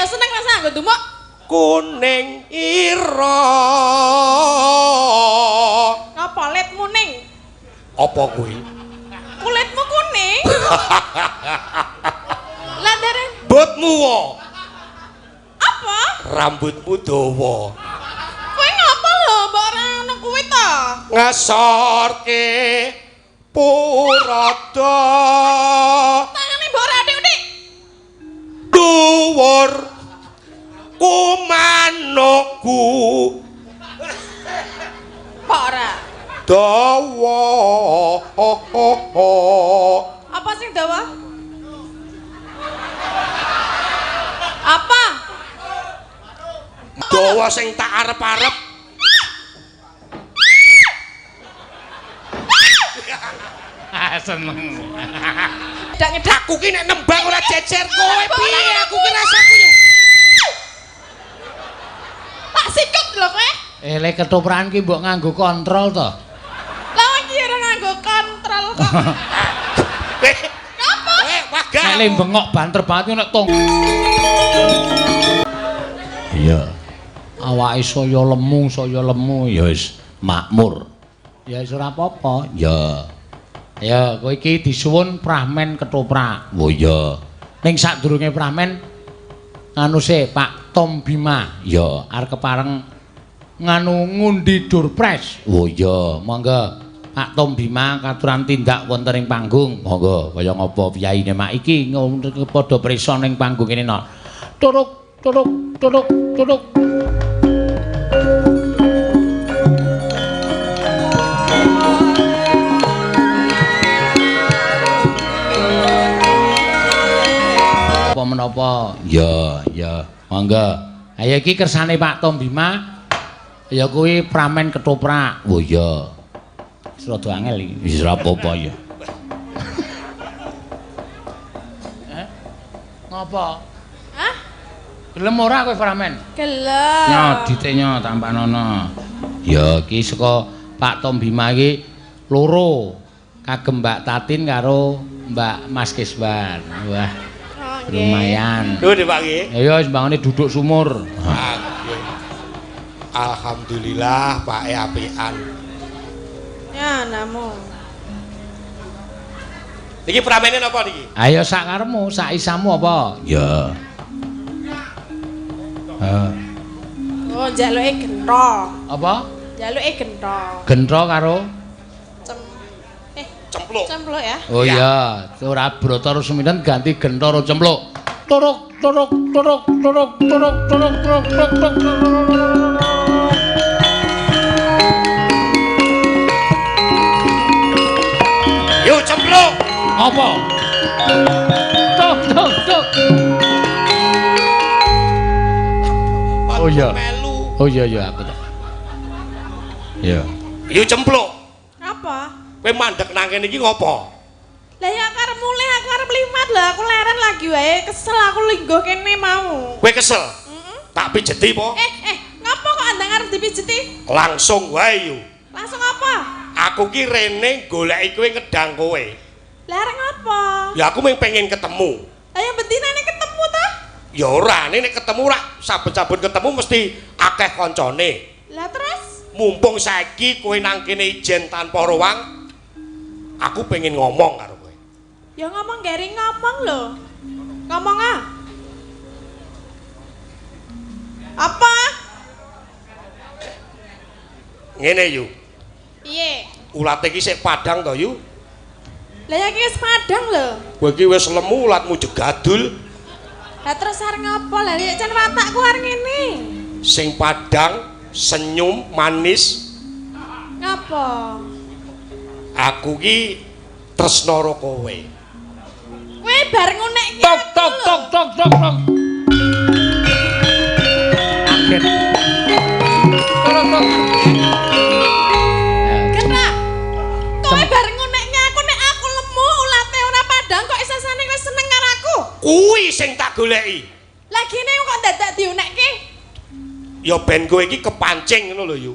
seneng rasa nggo dumuk. Kuning ira. Ngapa letmu ning? Apa kuwi? Kulitmu kuning. Lah dereng Botmu wo. Apa? Rambutmu dawa. Kowe ngapa lho mbok ora ngono kuwi ta? Ngesorke purada. Tangane mbok ora adik-adik. Dhuwur kumanukku. Mbok ora. Dawa. Apa sing dawa? Apa? Dawa sing tak arep-arep. Seneng. Nyedak-nyedak. Aku ki nek nembang ora jejer kowe piye? Aku ki rasaku yo. Tak sikut lho kowe. Le ketoprakan ki mbok nganggo kontrol to. Lah iki ora nganggo kontrol kok. Apa? Wagah. Nek le bengok banter banget nek tong. Iya. Awake saya lemu ya wis makmur. Ya wis ora apa-apa. Ya. Ya, kowe iki disuwun prahmen ketoprak. Oh iya. Ning sadurunge prahmen nganu se Pak Tom Bima. Ya, arep kepareng nganu ngundi doorprize. Oh iya, monggo Pak Tom Bima katuran tindak wonten ing panggung. Monggo kaya ngapa piyayine mak iki padha prisa ning panggung kene nok. Turuk turuk turuk turuk. Apa menapa? Ya, ya, monggo. Ayo iki kersane Pak Tom Bima ya kuwi pramen ketoprak. Oh iya. Wis rada angel iki. Wis ora apa-apa ya. Ngopo? Hah? Gelem ora kowe pramen? Gelem. Nyo dite nyo tampanono. Ya iki saka Pak Tom Bima iki loro. Kagem Mbak Tatin karo Mbak Mas Kiswan. Wah. Oh, nggih. Lumayan. Lho Pak nggih. Ya wis mbangane duduk sumur. Alhamdulillah Pak e apian. Ya namu. Niki pramene napa niki? Ayo sak karepmu, sak isamu apa? Ya. Heeh. Oh, njaluke gentho. Apa? Njaluke gentho. Gentho karo cempluk. Cempluk ya. Oh iya, ora brata resminen ganti gentho karo cempluk. Turuk turuk turuk turuk turuk turuk turuk turuk turuk. Yo cempluk. Apa? Tuk tuk tuk. Oh iya. Oh iya iya aku tak. Iya. Yo cempluk. Apa? Kowe mandek nang kene iki ngopo? Lah ya aku arep mulih, aku arep limat lah, aku leren lagi wae, kesel aku lingguh kene mau. Kowe kesel? Heeh. Tak pijeti po? Ngopo kok andang arep dipijeti? Langsung wae yo. Langsung apa? Aku ki rene goleki kowe ngedang kowe. Lah arep ngopo? Ya aku mung pengen ketemu. Lah ya bentinane ketemu ta? Ya ora, nek ketemu rak saben-saben ketemu mesti akeh kancane. Lah terus? Mumpung saiki kowe nang kene ijen tanpa ruang, aku pengen ngomong karo kowe. Ya ngomong garing ngomong lho. Ngomong ah. Apa? Ngene yu. Piye? Ulate iki sik padhang to yu? Lah ya iki wis padhang lho. Kowe iki wis lemu ulatmu jegadul. Lah terus arep ngopo? Lah nek jan watakku arep ngene. Sing padhang, senyum, manis. Ngapa? Aku ki tresna karo kowe. Kowe bar ngunekke Tok tok tok tok tok tok. Kaget. Tok tok. Kena. Kowe bar ngunekke aku nek aku lemu ulate ora padhang kok isasane kowe seneng karo aku. Kuwi sing tak goleki. Lah gene kok dadak diunekke? Ya ben kowe iki kepancing ngono lho yu.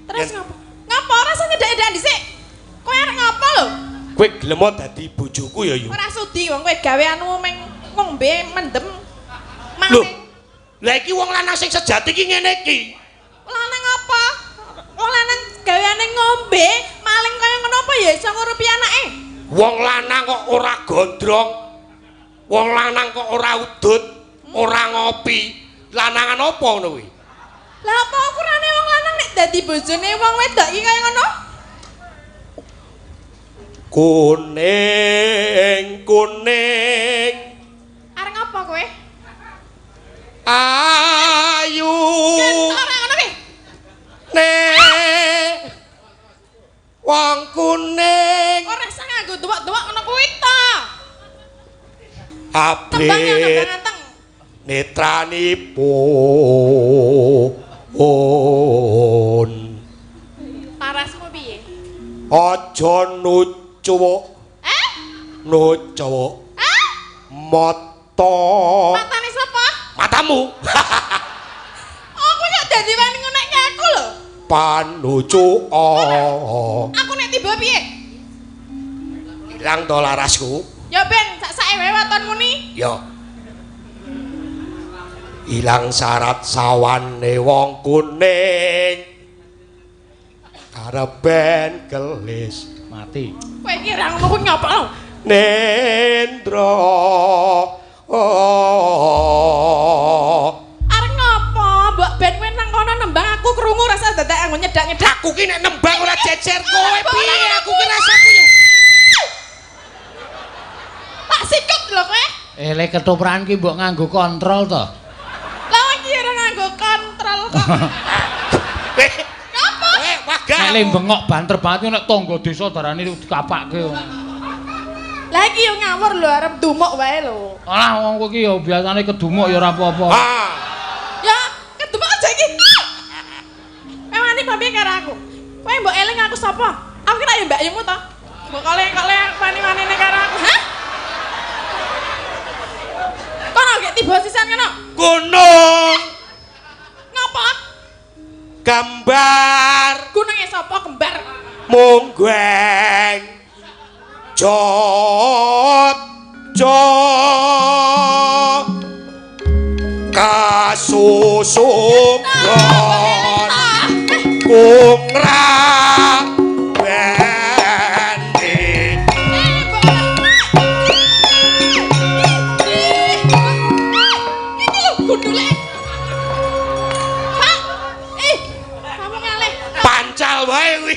Terus ngopo? Ngopo ora usah nyedhak-nyedhak dhisik. Kowe arep ngopo lho? Kowe gelem dadi bojoku ya yu. Ora sudi wong kowe gawe anu meng ngombe mendem. Lho, Lah iki wong lanang sing sejati iki ngene iki. Lanang apa? Wong lanang gaweane ngombe, maling kaya ngono apa ya iso ngurupi anake? Wong lanang kok ora gondrong. Wong lanang kok ora udut, ora ngopi. Lanangan apa ngono kuwi? Lah apa ukurane wong lanang nek dadi bojone wong wedok iki kaya ngono? Kuning, kuning. Arep ngapa kowe? Ayu. Ora ngono kuwi. Nek wong kuning. Ora usah nganggo tuwak-tuwak ngono kuwi ta. Abrit netranipun. Parasmu piye? Aja nucuwuk. Eh? Nucuwuk. Eh? Mata. Matane sapa? Matamu. Aku kok dadi wani ngonekke aku lho. Panucuka. Aku nek tiba piye? Ilang to larasku. Ya ben, sak-sake wae watonmu ni. Ya. Ilang syarat sawane wong kuning. Kareben kelis mati. Kowe iki ra ngono kuwi ngapa lho? Nendra. Arep ngapa? Mbok ben kowe nang kono nembang aku krungu rasa dadak anggo nyedak-nyedak. Aku ki nek nembang ora jejer kowe piye? Aku ki rasaku yo. Tak sikut lho kowe. Le ketoprakan ki mbok nganggo kontrol to. Lah iki ora nganggo kontrol kok. Ngapa? Wagah. Nek le bengok banter banget nek tangga desa darane dikapake. Lah iki yo ngawur lho arep dumuk wae lho. Alah wong kowe iki yo biasane kedumuk ya ora apa-apa. Ah. Ya, kedumuk aja iki. Kowe wani piye karo aku? Kowe mbok eling aku sapa? Aku kira ya mbakyumu to. Mbok kole-kole wani-wanine karo aku. Hah? Kono gek tiba sisan kono. Gunung. Ngapa? Gambar. Gununge sapa kembar? Munggeng. Jot jo kasusugon kungra bende. Iki lho gundule. Pak, kamu ngalih. Pancal wae kuwi.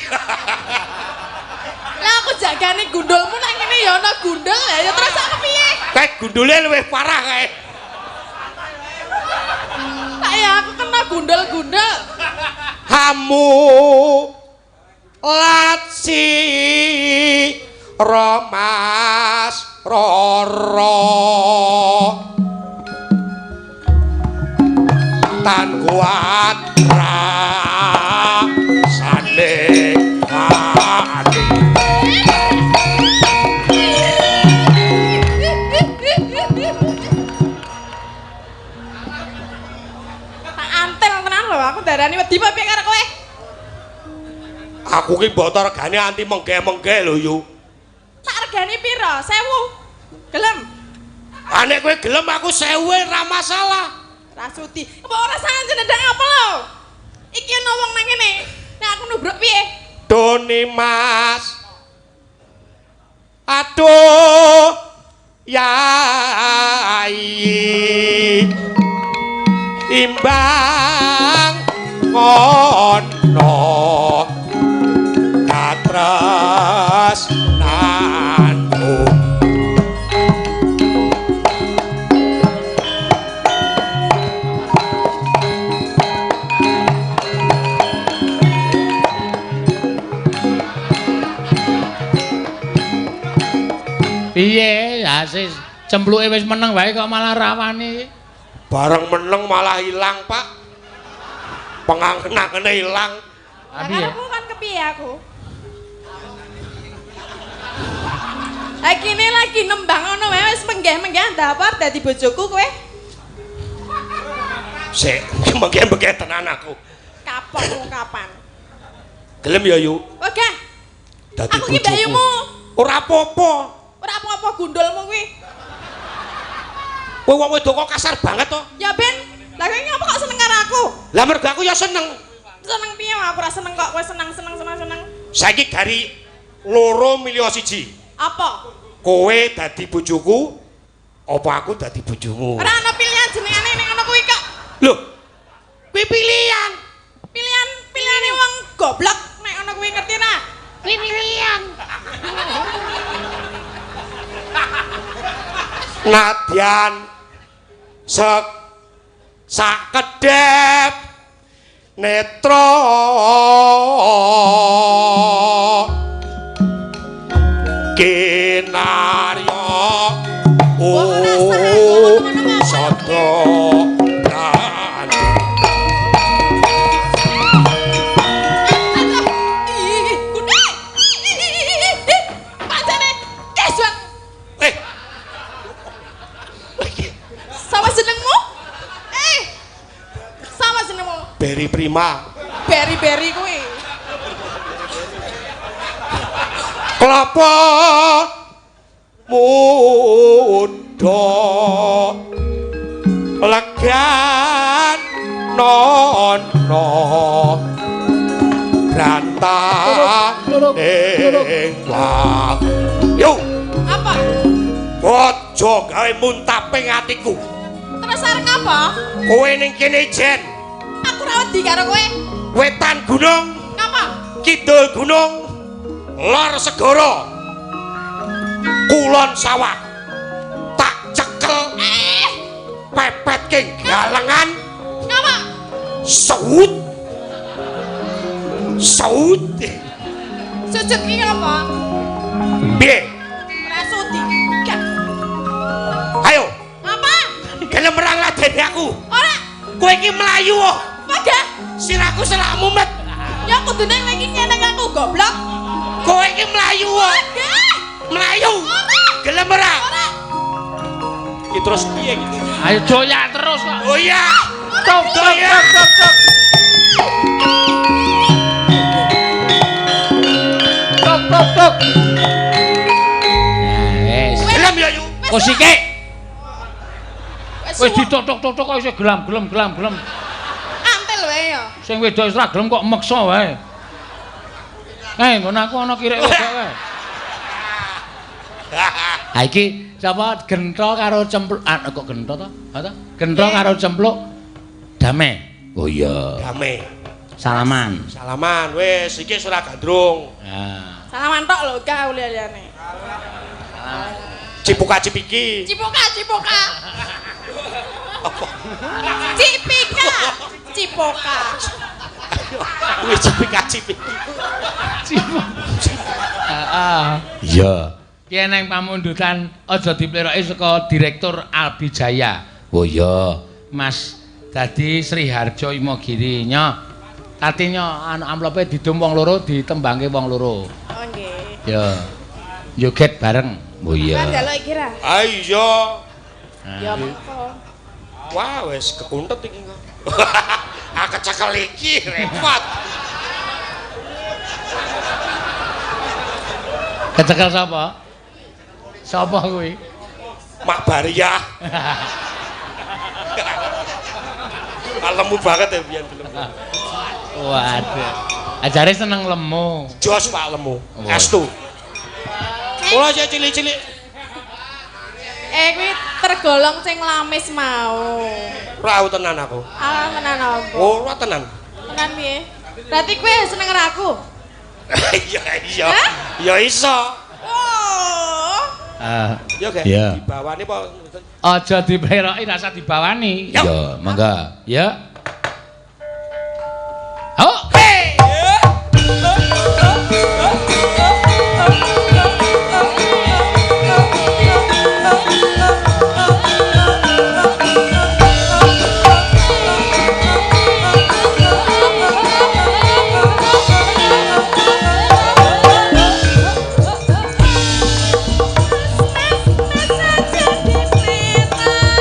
Lah aku jagane gundulmu nang ngene ya ana gundul ya terus aku piye? Kae gundule luwih parah kae. Tak ya aku kena gundul-gundul. Hamu latsi romas roro tan kuat rasane ati. Tak antel tenan lho aku darani wedi apa piye karo kowe? Aku ki mbok regane anti mengge-mengge lho yu. Tak regane pira? 1000. Gelem? Ah nek kowe gelem aku 1000 ora masalah. Rasudi. Apa ora sanjen ndak apa lho? Iki ana wong nang kene. Nek aku nubruk piye? Doni Mas. Aduh yai. Imbang ngono katresnanmu. Piye? Asis cempluke wis meneng wae kok malah rawani. Bareng meneng malah ilang, Pak. Pengangen-angene ilang. Ah piye? Karepmu kan kepiye aku? Lagi lagi nembang ngono wae wis menggeh-menggeh ndapar dadi bojoku kowe. Sik, menggeh-menggeh tenan aku. Kapok wong kapan? Gelem ya, Yu? Oke. Dadi aku ki bojoku. mbakyumu. Ora apa-apa. Ora apa-apa gundulmu kuwi. Kowe wong wedok kok kasar banget to? Ya ben, Lah kowe ngapa kok seneng karo aku? Lah mergo aku ya seneng. Seneng piye aku ora seneng kok kowe seneng seneng seneng seneng. Saiki gari loro milih siji. Apa? Kowe dadi bojoku apa aku dadi bojomu? Ora ana pilihan jenengane ning ngono kuwi kok. Lho. Kuwi pilihan. Pilihan pilihane wong goblok nek ngono kuwi ngerti ra? Kuwi pilihan. Nadyan sek sakedhep netra kinarya sada Beri Prima. Beri-beri kuwi. Kelapa muda legan nono ing yo. Apa? Aja gawe muntaping atiku. Terus arep ngapa? Kowe ning kene ijen. Aku ora wedi karo kowe. Wetan gunung. Ngapa? Kidul gunung, lor segara, kulon sawah. Tak cekel. Pepet king galengan. Ngapa? Saut. Saut. Sujud ki ngapa? Piye? Ora sudi. Ayo. Ngapa? Gelem perang ladeni aku. Ora. Kowe iki mlayu kok. Padha. Sirahku selak mumet. Ya kudune kowe iki nyeneng aku goblok. Kowe iki mlayu kok. Mlayu. Ora. Gelem ora? Ora. Iki terus piye iki? Ayo doyak terus kok. Oh iya. Tok tok tok tok. Tok tok tok. Nah, wis. Gelem ya, Yu. Kosike. Wis ditotok-totok kok isih gelam-gelem gelam-gelem. Antil wae ya. Sing wedok wis ra gelem kok meksa wae. Nggon aku ana kirek wedok wae. Ha iki sapa gentho karo cempluk? Ah kok gentho to? Ha to? Gentho karo cempluk damai. Oh iya. Damai. Salaman. Salaman wis iki wis ora gandrung. Ha. Salaman tok lho gak liya-liyane. Cipuka cipiki. Cipuka cipuka. Apa? Cipika. Cipoka. Wis cipika cipiki. Cipoka. Heeh. Iya. Ki eneng pamundutan aja dipleroki saka Direktur Albi Jaya. Oh iya, Mas dadi Sri Harjo Imogiri nyo. Tati nyo anu amplope didum wong loro ditembangke wong loro. Oh nggih. Ya. Joget bareng. Oh iya. Kan njaluk iki ra? Ah iya. Ya mengko. Wah wis kekuntet iki kok. Ah kecekel iki repot. Kecekel sapa? Sapa kuwi? Mak Bariah. Lemu banget ya biyen lemu. Waduh. Ajare seneng lemu. Jos Pak lemu. Estu. Ora sik cilik-cilik. Kuwi tergolong sing lamis mau. Ora tenan aku. Ah tenan apa? Ora tenan. Tenan piye? Berarti kowe seneng karo aku? Iya iya. Ya iso. Oh. Ya oke. Dibawani apa? Aja dipleroki rasa dibawani. Ya, mangga. Ya. Oh. Hey.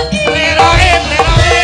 Pleroke, pleroke.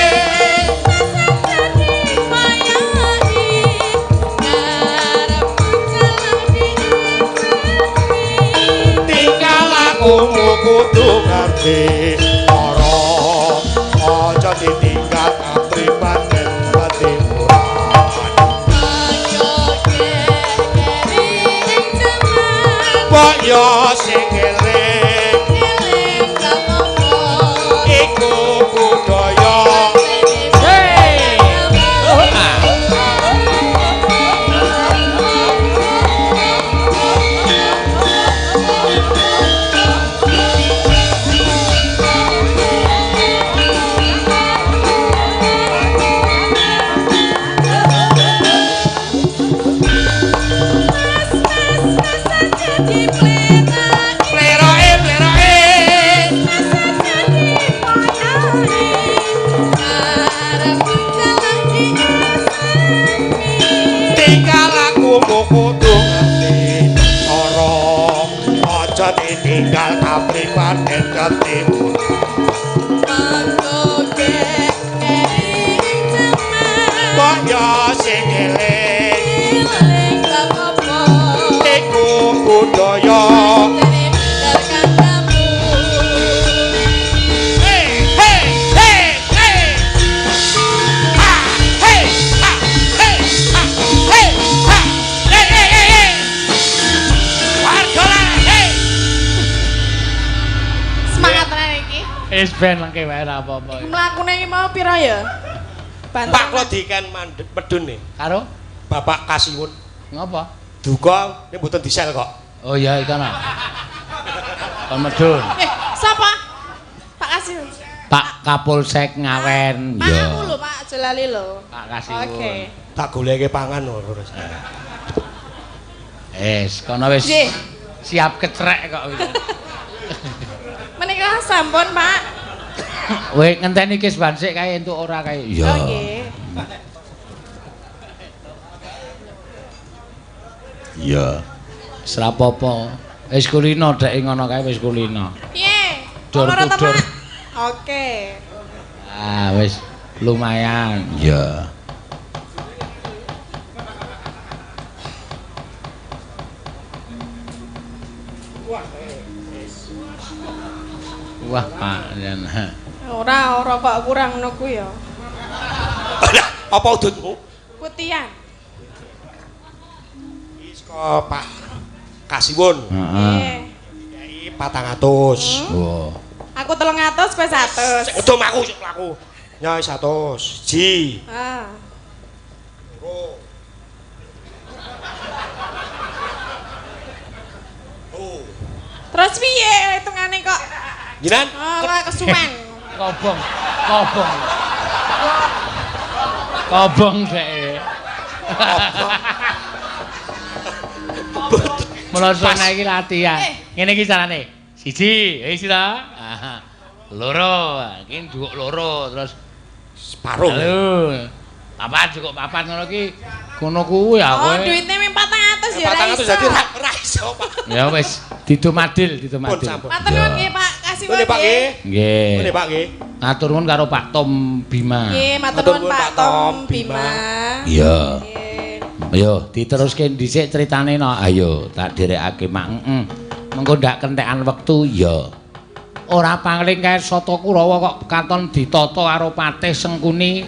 Kendal Kabupaten Timur. Mangko ing jaman Kaya sing eling eling apa iku budaya. Dene pinter kancamu. Hey hey hey hey. Ha hey ha hey ha hey ha hey hey hey hey. Warga lanang hey. Semangat tenan iki. Wis ben lengke wae ora apa-apa. Mlakune iki mau pira ya? Banter. Pak kula diken medun nih. Karo Bapak Kasiwun. ngopo? Duka ini mboten disel kok. Oh iya iki ana. Kon medun. Sapa? Pak Kasih. Pak Kapolsek Ngawen. Pak aku lho, Pak aja lali lho. Pak Kasiwun. Oke. Tak goleke pangan lho terus. Wis, kono wis Nggih. siap kecrek kok wis. Menika sampun, Pak. Kowe ngenteni kisban sik kae entuk ora kae. Iya. Oh nggih. Iya. Wis ora apa-apa. Wis kulino dhek ngono kae wis kulino. Piye? Dor Ora ta, to dor. Pak? Oke. Ah, wis lumayan. Iya. Wah, Pak, jan. Ora, ora kok kurang ngono kuwi ya. Lah, apa udutmu? Putihan. Iki saka Pak Kasiwun. Heeh. Nggih. Dikei 400. Wah. Aku 300 kowe 100. Sik udum aku sik mlaku. Nyai 100. Ji. Ah. Loro. Oh. Terus piye hitungane kok? Jinan? Ora kesuwen. Kobong, kobong. Kobong dhek. Mula sone iki latihan. Ngene iki carane. Siji, wis ta? Loro, iki nduk loro terus Separuh. Halo. Papat cukup papat ngono ki. Ngono kuwi ya Oh, kowe. duitnya mung 400 ya ora 400 iso. dadi ra iso, Pak. Ya wis, ditumadil, ditumadil. Pun, sampun. Matur nuwun nggih, Pak. Kasih Nuwun Pak nggih. Nggih. Nuwun Pak nggih. Matur nuwun karo Pak Tom Bima. Nggih, matur nuwun Pak Tom Bima. Iya. Nggih. Ayo diteruske dhisik critane no. Ayo tak dherekake mak. Heeh. Mengko ndak kentekan wektu ya. Ora pangling kae Sata Kurawa kok katon ditata karo Patih Sengkuni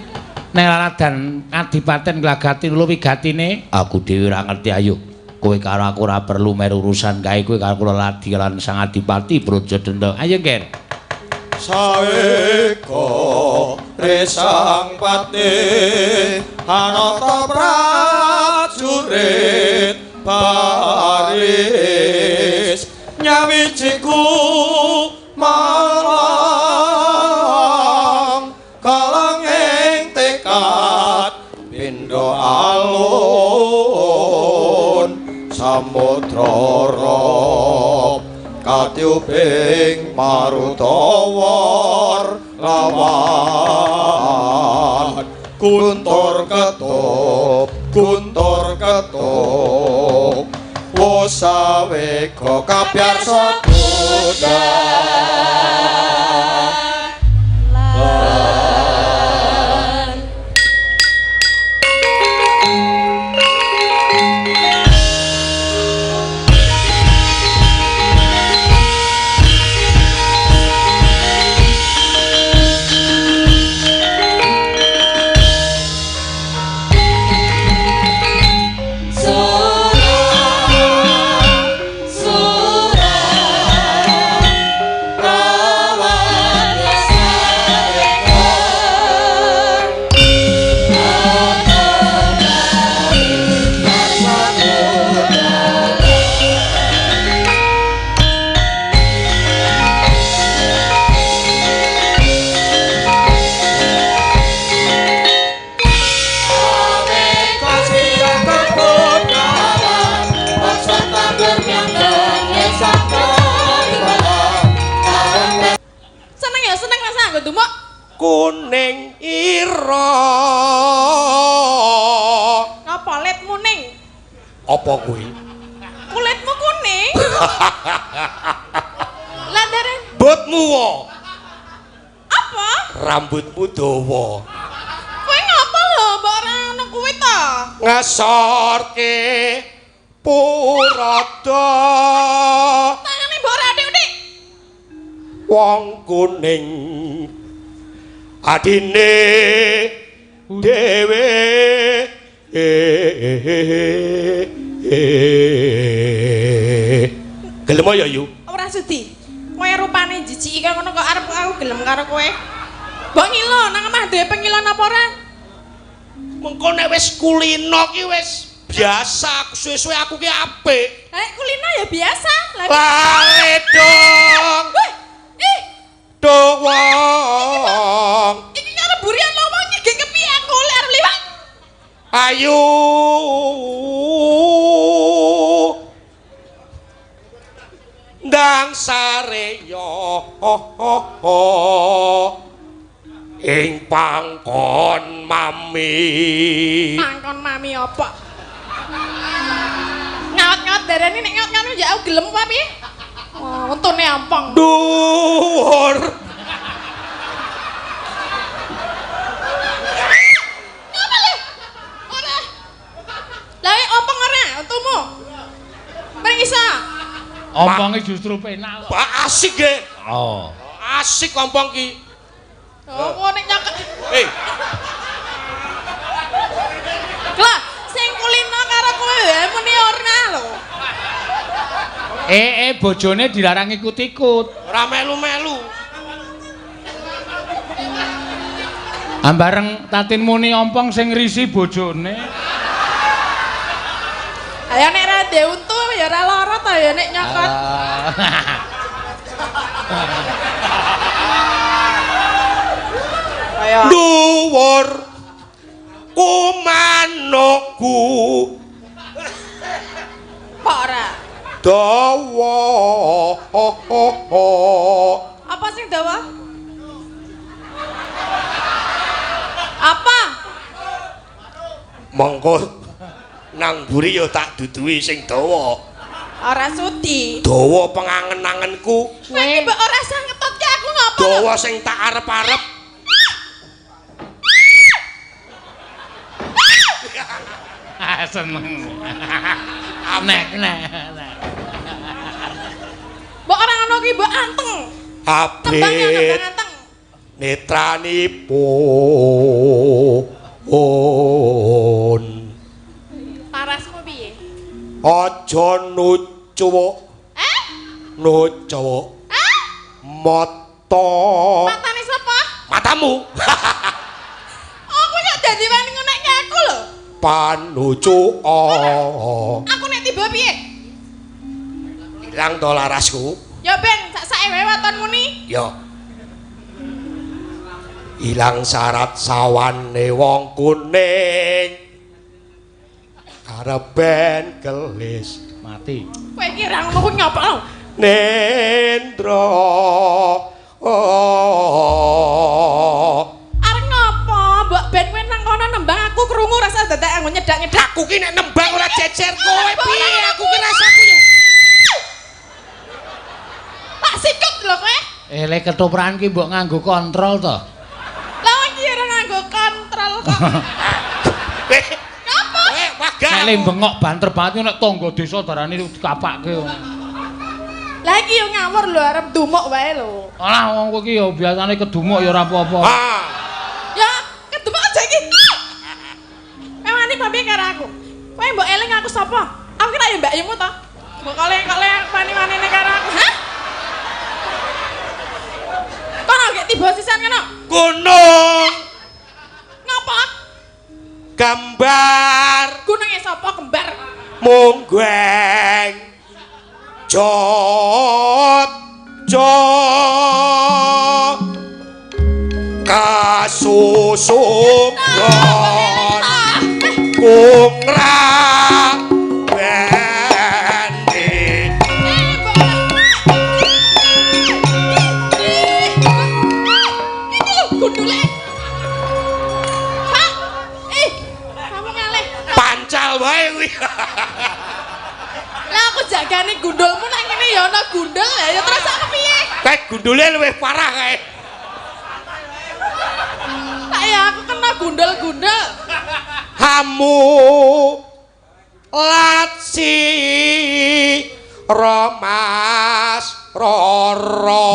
Nelaradan Kadipaten Glagati lulu wigatine. Aku dhewe ora ngerti ayo. Kowe karo aku ora perlu meru urusan kae kowe karo kula ladi lan Sang Adipati Brajadenda. Ayo, Nger. Saeka resang patih anata prajurit baris nyawijiku malang kalanging tekad pindha alun samudra rob katyuping marutawar lawan guntur ketup wosaweka kabyarsa duda. Seneng ya, seneng rasa nggo dumuk. Kuning ira. Ngapa letmu ning? Apa kuwi? Kulitmu kuning. Rambutmu wo. Apa? Rambutmu dawa. Kowe ngapa lho mbok ora ngono kuwi to? Ngesorke purada. Tangane mbok ora adik-adik. Wong kuning adine dhewe. Gelem ya yu? Ora sudi. Kowe rupane jijik kaya ngono kok arep aku gelem karo kowe. Mbok ngilo nang omah duwe pengilon apa ora? Mengko nek wis kulino ki wis biasa, suwe-suwe aku ki apik. Lah nek kulino ya biasa. Lah Lale dong. Weh, ih, Dong wong. iki karo burian lowong iki gek kepiye aku lek arep liwat? Ayu. Ndang sareya ing pangkon mami. Pangkon mami apa? Ngawat-ngawat darani nek ngawat-ngawat ya aku gelem apa piye? Oh, untune ampong. Dhuwur. Ngapa le? Ora. Lah opong ora untumu? Mring iso. Omponge justru penak kok. Pak asik ge. Oh. Asik ompong ki. Oh, kok nek nyokot. Eh, Lah, sing kulino karo kowe wae muni ora lho. Bojone dilarang ikut-ikut. Ora melu-melu. Ambareng Tatin muni ompong sing risi bojone. Ayo nek ora ndek untu ya ora lara ta ya nek nyokot. Ayo. Dhuwur kumanukku Kok ora? dawa. Apa sing dawa? Apa? Mongko nang mburi ya tak duduhi sing dawa. Ora sudi. Dawa pengangen-angenku, Kowe iki mbok ora usah ngetotke aku ngapa lho? dawa sing tak arep-arep. Seneng. Nek nek. Mbok ora ngono ki mbok anteng. Tembang ya Abrit tembang anteng. netranipun. Parasmu piye? Aja nucuwuk. Eh? Nucuwuk. Eh? Mata. Matane sapa? Matamu. Oh, kowe kok dadi wani ngonekke aku lho. Panucuka. Aku nek tiba piye? Ilang to larasku. Ya ben, sak-sake wae watonmu ni. Ya. Ilang syarat sawane wong kuning. Kareben kelis Mati. Kowe iki ora ngono kuwi ngapa lho? Nendra. Arep ngopo? Mbok ben kowe nang kono nembang aku krungu rasa dadak nggo nyedak-nyedak. Aku ki nek nembang ora jejer kowe piye? Aku ki rasaku yo. Tak sikut lho kowe. Le ketoprakan ki mbok nganggo kontrol to. Lah iki ora nganggo kontrol kok. Ngapa? Wagah. Nek le bengok banter banget nek tangga desa darani dikapake. Lah iki yo ngawur lho arep dumuk wae lho. Alah wong kowe iki ya biasane kedumuk ya ora apa-apa. Ah. Ya, kedumuk aja iki. Kowe wani apa piye karo aku? Kowe mbok eling aku sapa? Aku kira ya mbakyumu to. Mbok koleng-koleng wani-wanine karo aku. Hah? Kono gek tiba sisan kono. Gunung Ngapa? gambar Gununge sapa kembar? munggeng jot jo kasusukron kungra bende. Iki lho gundule. Pak. Kamu ngalih. Pancal wae kuwi. Lah aku jagane gundulmu nek ngene ya ana gundul lah ya terus aku piye? Kae gundule luwih parah kae. Tak ya aku kena gundul-gundul. Hamu latsi Romas Roro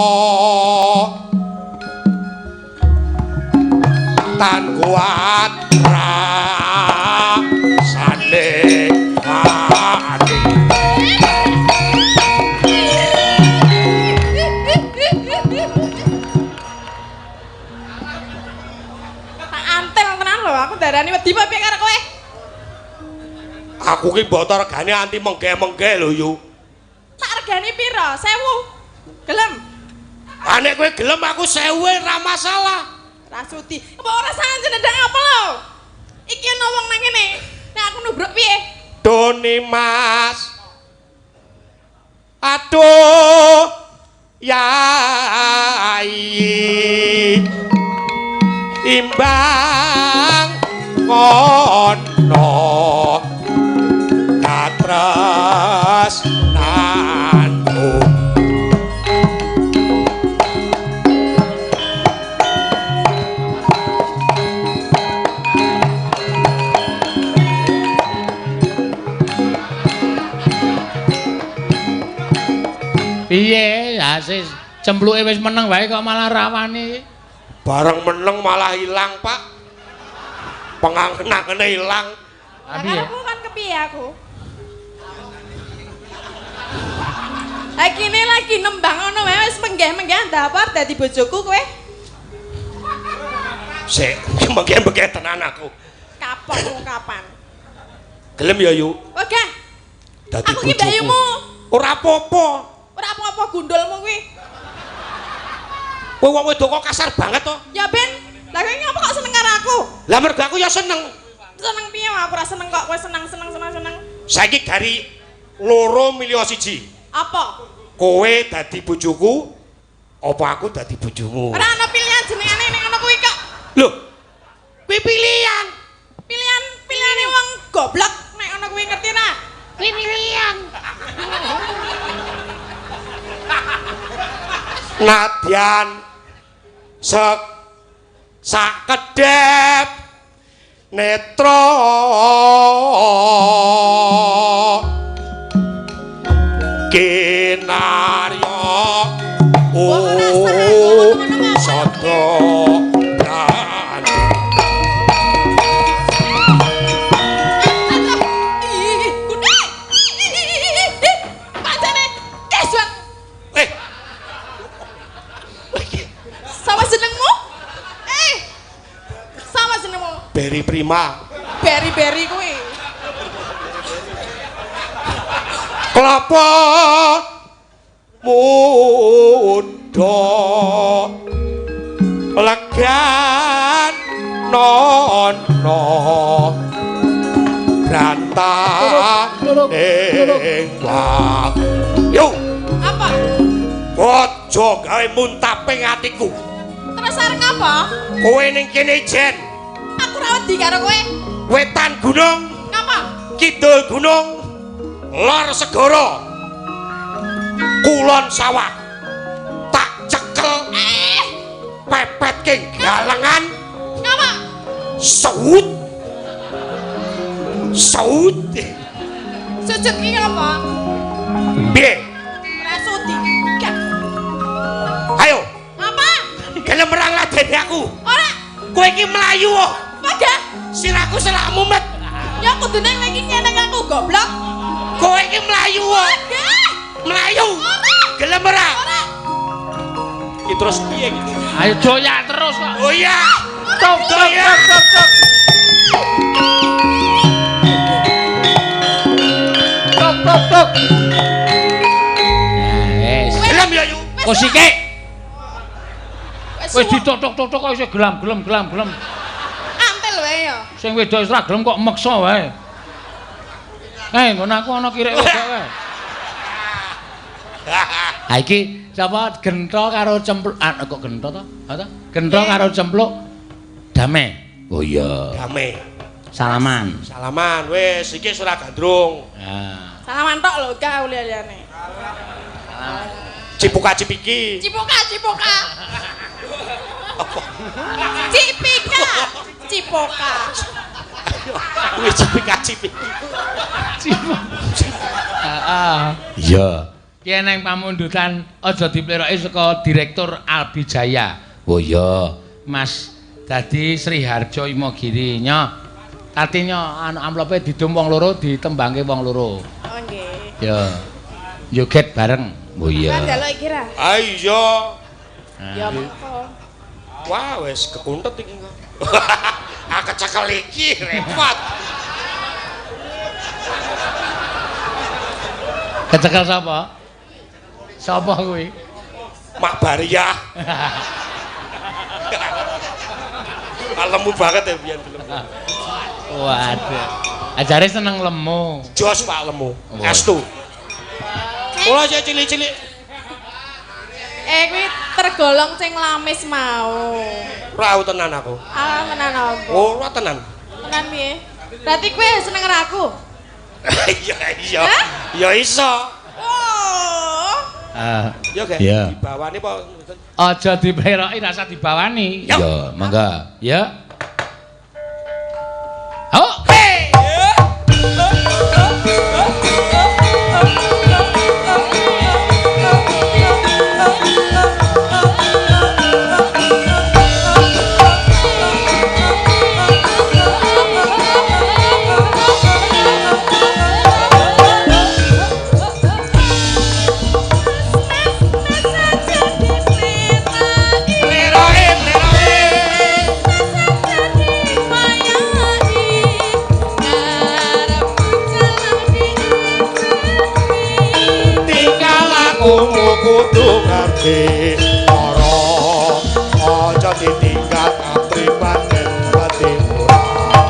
tan kuat rasane ati. Tak antel tenan lho, aku darani wedi apa piye karo kowe? Aku ki mboten regane anti mengge-mengge lho yu. Tak regane pira? 1000. Gelem? Ah nek kowe gelem aku 1000 ora masalah. Ra sudi. Mbok ora sanjen ndang apa lho? Iki ana wong nang kene. Nek aku nubruk piye? Doni Mas. Aduh Yai. Imbang ngono katresnanku. Piye, asis cempluke wis meneng wae kok malah rawani. Bareng meneng malah ilang, Pak. Pengangen-angene ilang. Lah aku kan kepiye aku? Lagi ini lagi nembang ngono wae wis menggeh-menggeh ndapar dadi bojoku kowe. Sik, menggeh-menggeh tenan aku. Kapok wong kapan? Gelem ya, Yu? Oke. Dadi aku ki mbakyumu. Ora apa-apa. Ora apa-apa gundulmu kuwi. Kowe wong wedok kok kasar banget to? Ya ben, lah kowe ngapa kok seneng karo aku? Lah mergo aku ya seneng. Seneng piye aku ora seneng kok kowe seneng seneng seneng seneng. Saiki gari 2 milih 1. Apa? Kowe dadi bojoku, apa aku dadi bojomu? Ora ana pilihan jenengane ning ngono kuwi kok. Lho. Kuwi pilihan. Pilihan pilihane wong goblok nek ngono kuwi ngerti ra? Kuwi pilihan. Nadyan sakedhep netra kinarya sada brani. Sama jenengmu? Sama jenengmu? Beri Prima. Beri-beri kuwi. Kelapa muda legan nono brantaning yo. Apa? Aja gawe muntaping atiku. Terus arep ngapa? Kowe ning kene ijen. Aku ora wedi karo kowe. Wetan gunung. Ngapa? Kidul gunung, lor segara, kulon sawah. Tak cekel. Pepet king galengan. Ngapa? Saut. Saut. Sujud ki ngapa? Piye? Ora sudi. Ayo. Ngapa? Gelem merang ladeni aku. Ora. Kowe iki mlayu kok. Padha. Sirahku selak mumet. Ya kudune kowe iki nyeneng aku goblok. Kowe iki mlayu kok. Mlayu. Ora. Gelem ora? Ora. Iki terus piye iki? Ayo doyak terus kok. Oh iya. Tok tok tok tok. Tok tok tok. Nah, wis. Gelem ya, Yu. Kosike. Wis ditotok-totok kok isih gelam-gelem gelam-gelem. Antel wae ya. Sing wedok wis ra gelem kok meksa wae. Nggon aku ana kirek wedok wae. Ha iki sapa gentha karo cempluk kok gentha to? Ha to? Gentha karo cempluk damai. Oh iya. Damai. Salaman. Salaman wis iki ora gandrung. Ha. Salaman tok lho gak liyane. Salaman. Cipuka cipiki. Cipuka cipuka. Cipika. Cipoka. Kuwi cipika cipiki. Heeh. Iya. Ki eneng pamundutan aja dipleroki saka Direktur Albi Jaya. Oh iya, Mas dadi Sri Harjo Imogiri nyo. Tati nyo anu amplope didum wong loro ditembangke wong loro. Oh nggih. Ya. Joget bareng. Oh iya. Kan njaluk iki ra. Ah iya. Ya mengko. Wah, wis kekuntet iki kok. Ah kecekel iki repot. Kecekel sapa? Sapa kuwi? Mak Bariah. Lemu banget ya biyen film. Waduh. Ajare seneng lemu. Jos Pak lemu. Estu. Kula sik cilik-cilik. Kuwi tergolong sing lamis mau. Ora tenan aku. Ah, tenan apa? Ora tenan. Tenan piye? Berarti kowe seneng karo aku? Iya iya. Ya iso. Oh. Ya ge. Dibawani apa? Aja dipleroki rasa dibawani. Ya, mangga. Ya. Oh. Hey. Kudu ngerti ora aja ditinggal kapribaden ketimuran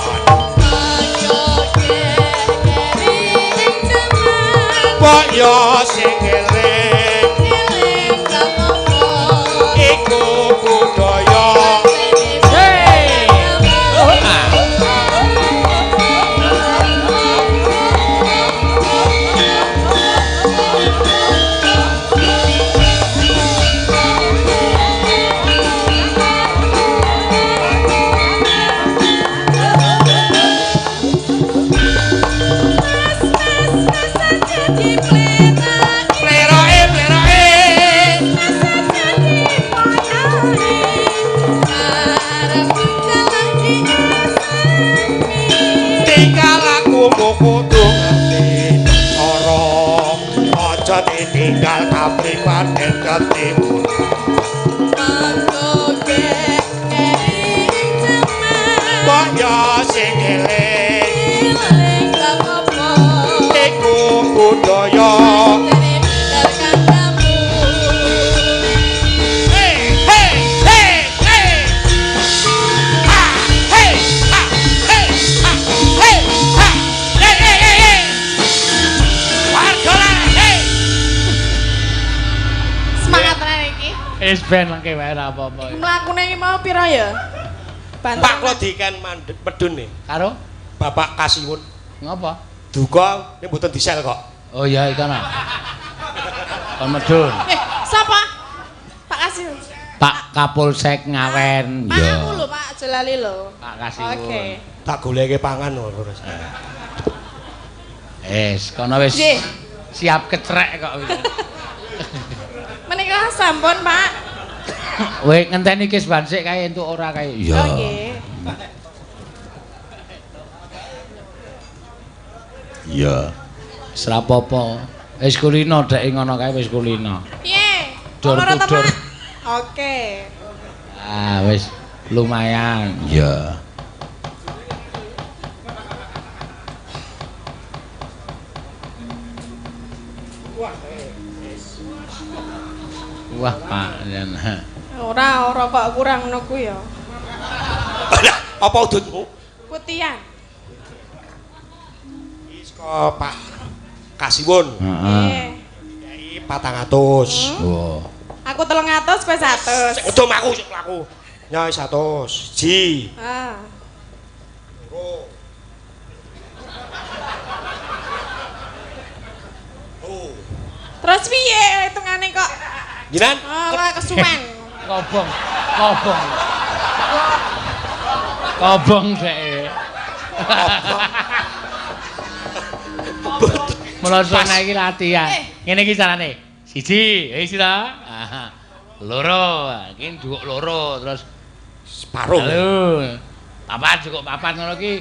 kaya sing eling iku budaya. Ditinggal kapribaden ketimuran kaya sing eling iku budaya. Hey hey hey hey ha hey ha hey ha hey ha hey hey hey hey warga lanang hey. Semangat tenan iki. Wis ben lengke wae ora apa-apa. Mlakune iki mau pira ya? Pak kula diken medun nih. Karo Bapak Kasiwun. Ngapa? Duka nek mboten disel kok. Oh iya iki ana. Kon medun. Sapa? Pak Kasiwun. Pak Kapolsek Ngawen. Pak aku lho Pak Jelali lho. Pak Kasiwun. Oke. Tak goleke pangan lho terus. Wis kono wis siap kecrek kok wis. Menika sampun Pak. Kowe ngenteni kisban sik kae entuk ora kae. Iya. Oh nggih. Iya. Wis ra apa-apa. Wis kulino dhek ngono kae wis kulino. Piye? Dor dor. Oke. Ah wis lumayan. Iya. Wah, Pak yen. Ora, ora kok kurang ngono kuwi ya. Apa udutmu? Putihan. Iki saka Pak Kasiwun. Heeh. Dikai 400. Wah. Aku 300 kowe 100. Sik udum aku sik mlaku. Ya 100. Ji. Ah. Loro. Oh. Terus piye hitungane kok? Jinan Alah kesuwen. Kobong, kobong. Kobong dhek. Mula sona iki latihan. Ngene iki carane. Siji, wis ta? Loro, iki nduk loro terus separo. Halo. Papat cukup papat ngono ki.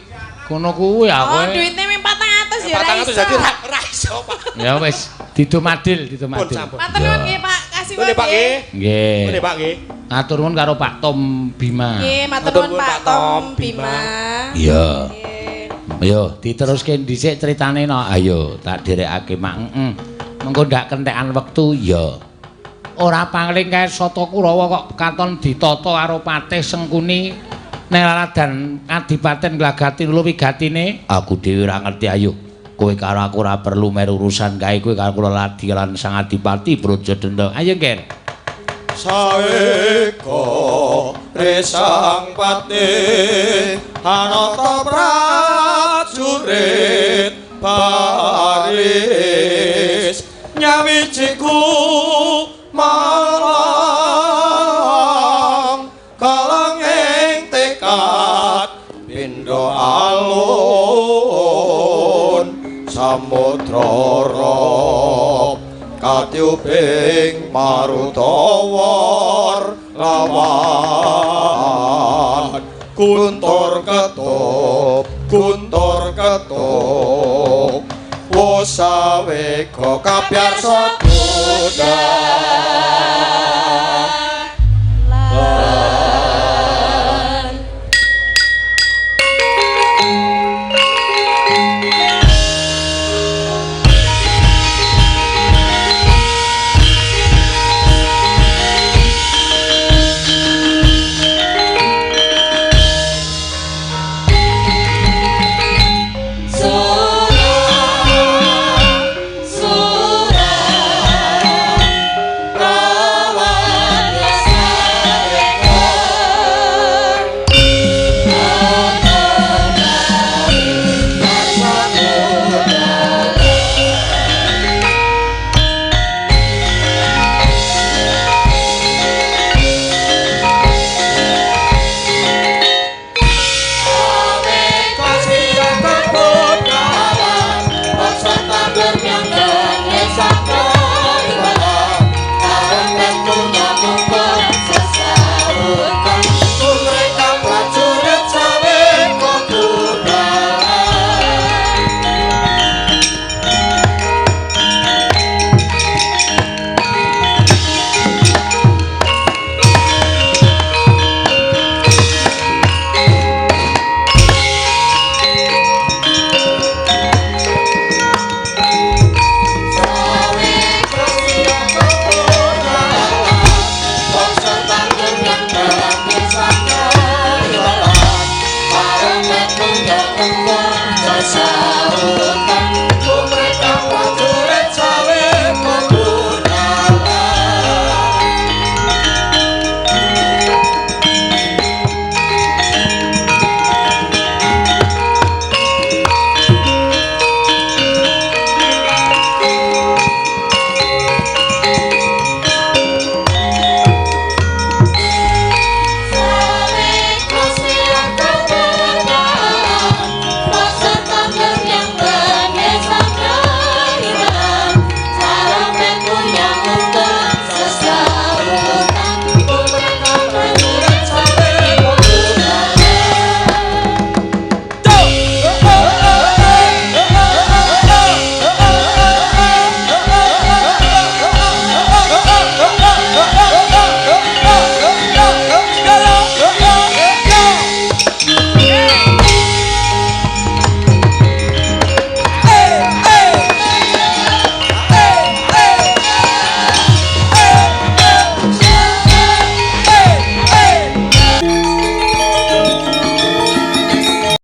Ngono kuwi ya Oh, kowe. duitnya ming 400 ya ora 400 iso. dadi ra iso, Pak. Ya wis, didomadil, didomadil. Pun, sampun. Matur nuwun nggih, Pak. Kasih Nuwun Pak nggih. Nggih. Nuwun Pak nggih. Matur nuwun karo Pak Tom Bima. Nggih, matur nuwun Pak Tom Bima. Iya. Nggih. Ayo diteruske dhisik critane no. Ayo tak dherekake mak. Heeh. Mengko ndak kentekan wektu ya. Ora pangling kae Sata Kurawa kok katon ditata karo Patih Sengkuni ning laladan Kadipaten Glagati wigatine. Aku dhewe ora ngerti ayo. Kowe karo aku ora perlu meru urusan kae kowe karo kula ladi lan Sang Adipati Brajadenda. Ayo, Nger. Saweka resang patih anata prajurit baris nyawijiku malang kalanging tekad pindha alun samudra rob katyuping marutawar lawan guntur ketup guntur ketup wosaweka kabyarsa budan